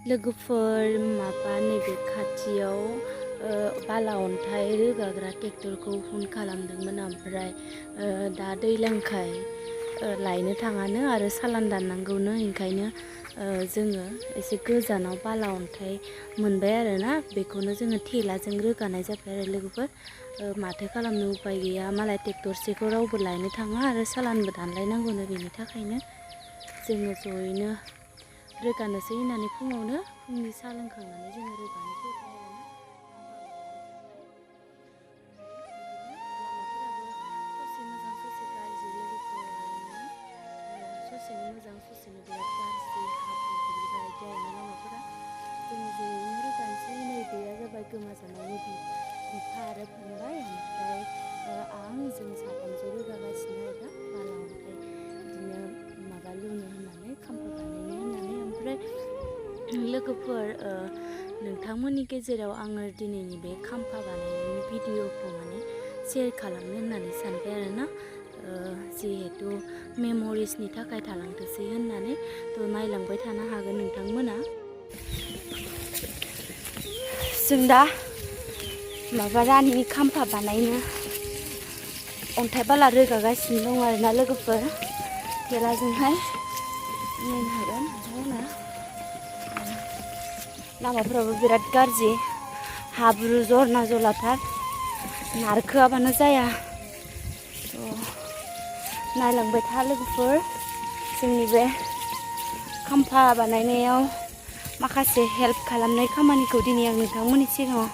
लोगोफोर माबा नैबे खाथियाव बाला अन्थाइ रोगाग्रा ट्रेक्टरखौ हुन खालामदोंमोन ओमफ्राय दा दैज्लांखाय लायनो थाङानो आरो सालान दाननांगौनो ओंखायनो जोङो एसे गोजानाव बाला अन्थाइ मोनबाय आरोना बेखौनो जोङो थेलाजों रोगानाय जाबाय आरो लोगोफोर माथो खालामनो उपाय गैया मालाय ट्रेक्टरसेखौ रावबो लायनो थाङा आरो सालानबो दानलायनांगौनो बेनि थाखायनो जोङो जयैनो रोगानोसै होननानै फुङावनो फुंनि साहा लोंखांनानै जोङो रोगानो फैबाय आरोना लामाफोराबो ससे मोजां ससे गाज्रि लोगोफोर ससेनो मोजां ससेनो बिराद गाज्रि हाब्रु गोग्लैबाय बिदि आरोना लामाफोरा जोङो जयैनो रोगानोसै नै बेया जाबाय गोमाजानायनि बिफा आरो फंबाय ओमफ्राय आं जों साथामजों रोगागासिनो आरोना बाला अन्थाइ बिदिनो माबा लुनो होननानै खाम्फा बानायनो होननानै ओमफ्राय लोगोफोर नोंथांमोननि गेजेराव आङो दिनैनि बे खाम्फा बानायनायनि भिडिअखौ माने शेयार खालामनो होननानै सानबाय आरोना जिहेतु मेम'रिसनि थाखाय थालांथोंसै होननानै थ' नायलांबाय थानो हागोन नोंथांमोना जों दा माबा रानि खाम्फा बानायनो अन्थाइ बाला रोगागासिनो दं आरोना लोगोफोर थेलाजोंहाय नायनो हागोन नोंथांमोना लामाफोराबो बिराद गाज्रि हाब्रु जरना जलाथार नारखोआबानो जाया नायलांबाय था लोगोफोर जोंनि बे खाम्फा बानायनायाव माखासे हेल्प खालामनाय खामानिखौ दिनै आं नोंथांमोननि सिगाङाव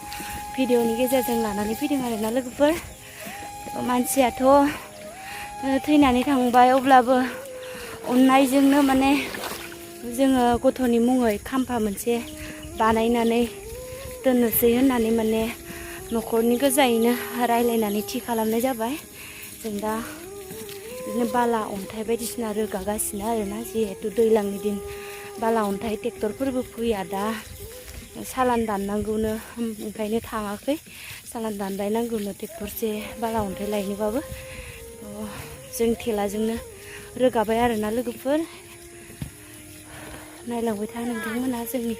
भिडिअनि गेजेरजों लानानै फैदों आरोना लोगोफोर मानसियाथ' थैनानै थांबाय अब्लाबो अननायजोंनो माने जोङो गथ'नि मुङै खाम्फा मोनसे बानायनानै दोननोसै होननानै माने न'खरनि गोजायैनो रायलायनानै थि खालामनाय जाबाय जों दा बिदिनो बाला अन्थाइ बायदिसिना रोगागासिनो आरोना जिहेतु दैज्लांनि दिन बाला अन्थाइ ट्रेक्टरफोरबो फैया दा सालान दाननांगौनो ओंखायनो थाङाखै सालान दानलायनांगौनो ट्रेक्टरसे बाला अन्थाइ लायनोबाबो जों थेलाजोंनो रोगाबाय आरोना लोगोफोर नायलांबाय था नोंथांमोना जोंनि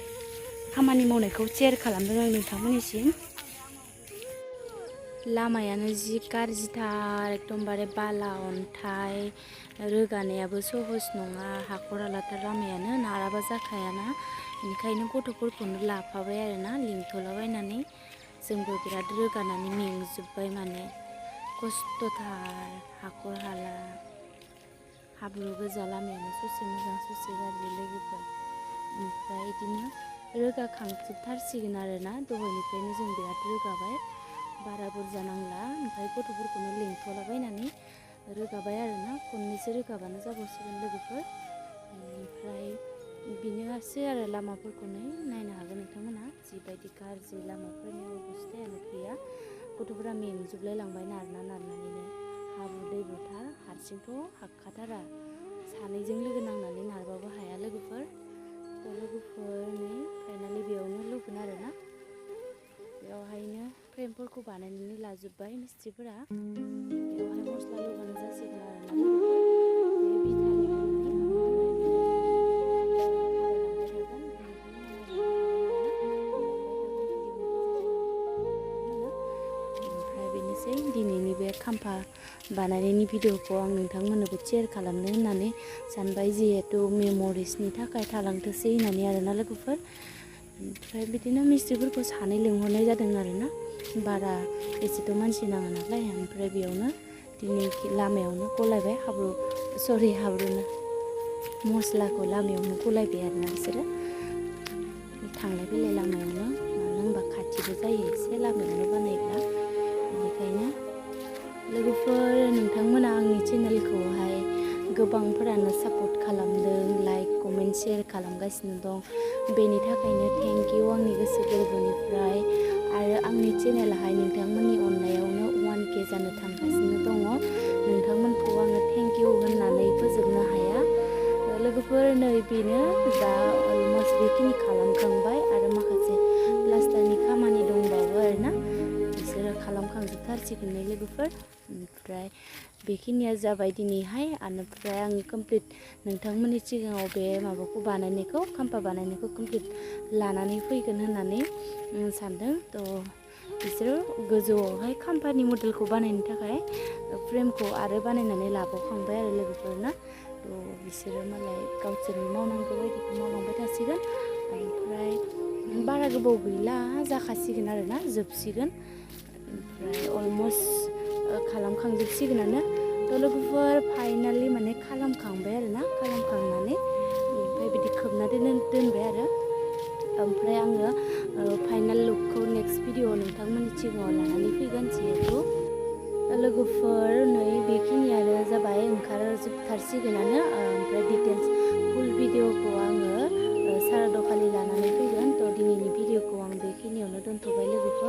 खामानि मावनायखौ शेयार खालामदों आं नोंथांमोननिसिम लामायानो जि गाज्रिथार एकदमबारे बाला अन्थाइ रोगानायाबो सहस नङा हाखर हालाथार लामायानो नाराबा जाखायाना बेनिखायनो गथ'फोरखौनो लाफाबाय आरोना लिंथ'लाबायनानै जोंबो बिराद रोगानानै मेंजोब्बाय माने खस्थ'थार हाखर हाला हाब्रु गोजा लामायानो ससे मोजां ससे गाज्रि लोगोफोर ओमफ्राय बिदिनो रोगाखांजोबथारसिगोन आरोना दहायनिफ्रायनो जों बिराद रोगाबाय बारा बुरजा नांला ओमफ्राय गथ'फोरखौनो लिंथ'लाबायनानै रोगाबाय आरोना खननैसो रोगाबानो जाबावसिगोन लोगोफोर ओमफ्राय बेनोसै आरो लामाफोरखौनो नायनो हागोन नोंथांमोना जिबायदि गाज्रि लामाफोरनि अबस्थायानो गैया गथ'फोरा मेंजोबलाय लांबाय नारनानैनो हाब्रु दैब्रुथार हारसिंथ' हाखाथारा सानैजों लोगो नांनानै नारबाबो हाया लोगोफोर लोगोफोरनि फाइनालि बेयावनो लुगोन आरोना बेवहायनो फ्रेमफोरखौ बानायनानै लाजोब्बाय मिस्ट्रिफोरा बेवहाय मस्ला लगानो जासिगोन आरोना लोगोफोर बे बिथानि उननि थाबायलांबाय थागोन नोंथांमोना नायलांबाय थागोन ओमफ्राय बेनोसै दिनैनि बे खाम्फा बानायनायनि भिडिअखौ आं नोंथांमोननोबो शेयार खालामनो होननानै सानबाय जिहेतु मेम'रिसनि थाखाय थालांथोंसै होननानै आरोना लोगोफोर ओमफ्राय बिदिनो मिस्ट्रिफोरखौ सानै लिंहरनाय जादों आरोना बारा एसेथ' मानसि नाङा नालाय ओमफ्राय बेयावनो दिनै लामायावनो गलायबाय हाब्रुनो मस्लाखौ लामायावनो गलायबाय आरोना बिसोरो थांलाय फैलाय लामायावनो मानो होनबा खाथिबो जायो एसे लामायावनो बानायब्ला बेनिखायनो लोगोफोर नोंथांमोना आंनि चेनेलखौहाय गोबांफोरानो सापर्ट खालामदों लाइक कमेन्ट शेयार खालामगासिनो दं बेनि थाखायनो थेंक इउ आंनि गोसो गोरबोनिफ्राय आरो आंनि चेनेलाहाय नोंथांमोननि अननायावनो 1K जानो थांगासिनो दङ नोंथांमोनखौ आङो थेंक इउ होननानै फोजोबनो हाया लोगोफोर नै बेनो दा अलमस्ट बेखिनि खालामखांबाय आरो माखासे प्लास्टारनि खामानि दंबावो आरोना बिसोरो खालामखांजोबथारसिगोन लोगोफोर ओमफ्राय बेखिनिया जाबाय दिनैहाय ओमफ्राय आं कमप्लिट नोंथांमोननि सिगाङाव बे माबाखौ बानायनायखौ खाम्फा बानायनायखौ कमप्लिट लानानै फैगोन होननानै सानदों। थ' बिसोरो गोजौआवहाय खाम्फानि मडेलखौ बानायनो थाखाय फ्रेमखौ आरो बानायनानै लाबावखांबाय आरो लोगोफोरना। थ' बिसोरो मालाय गावसोरनि मावनांगौ बायदिखौ मावलांबाय थासिगोन। ओमफ्राय बारा गोबाव गैला जाखासिगोन आरोना जोबसिगोन। ओमफ्राय अलमस्ट खालामखांजोबसिगोनानो। थ' लोगोफोर फाइनालि माने खालामखांबाय आरोना खालामखांनानै ओमफ्राय बिदि खोबना दोनबाय आरो। ओमफ्राय आङो फाइनाल लुकखौ नेक्स्ट भिडिअ'आव नोंथांमोननि सिगाङाव लानानै फैगोन। जिहेथु लोगोफोर नै बेखिनियानो जाबाय ओंखारजोबथारसिगोनानो। ओमफ्राय डिटेल्स फुल भिडिअ'खौ आङो सारादखालि लानानै फैगोन। थ' दिनैनि भिडिअ'खौ आं बेखिनियावनो दोनथ'बाय लोगोफोर।